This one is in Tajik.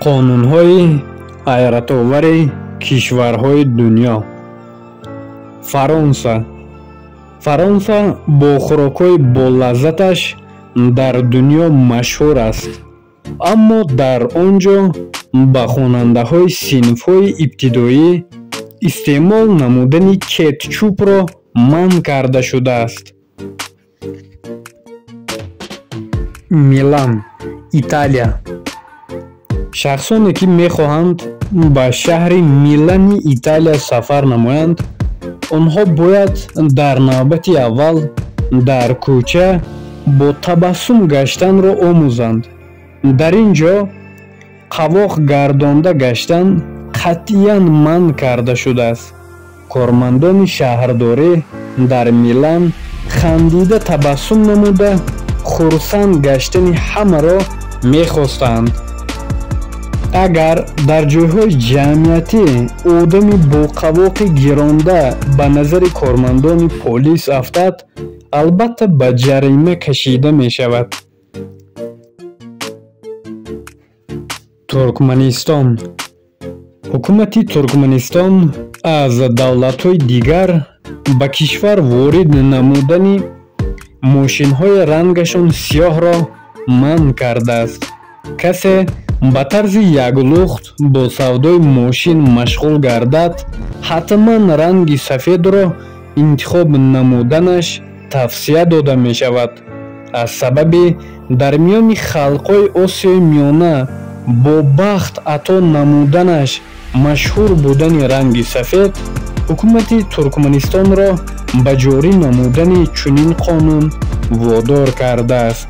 Қонунҳои ҳайратовари кишварҳои дунё. Фаронса. Фаронса бо хӯрокҳои болаззаташ дар дунё машҳур аст, аммо дар он ҷо ба хонандаҳои синфҳои ибтидоӣ истеъмол намудани кетчупро манъ карда шудааст. Милан, Италия. Шахсоне, ки мехоҳанд ба шаҳри Милани Италия сафар намоянд, онҳо бояд дар навбати аввал дар кӯча бо табассум гаштанро омӯзанд. Дар ин ҷо қавоқ гардонда гаштан қатъиян манъ карда шудааст. Кормандони шаҳрдорӣ дар Милан хандида табассум намуда хурсанд гаштани ҳамаро мехостанд. Агар дар ҷойҳои ҷамъиятӣ одами бо қавоқи гиронда ба назари кормандони полис афтад, албатта ба ҷарима кашида мешавад. Туркманистон. Ҳукумати Туркманистон аз давлатҳои дигар ба кишвар ворид намудани мошинҳои рангашон сиёҳро манъ кардааст. Касе ба тарзи яклухт бо савдои мошин машғул гардад, ҳатман ранги сафедро интихоб намуданаш тавсия дода мешавад. Аз сабаби дар миёни халқҳои Осиёи Миёна бо бахт ато намуданаш машҳур будани ранги сафед, ҳукумати Туркманистонро ба ҷорӣ намудани чунин қонун водор кардааст.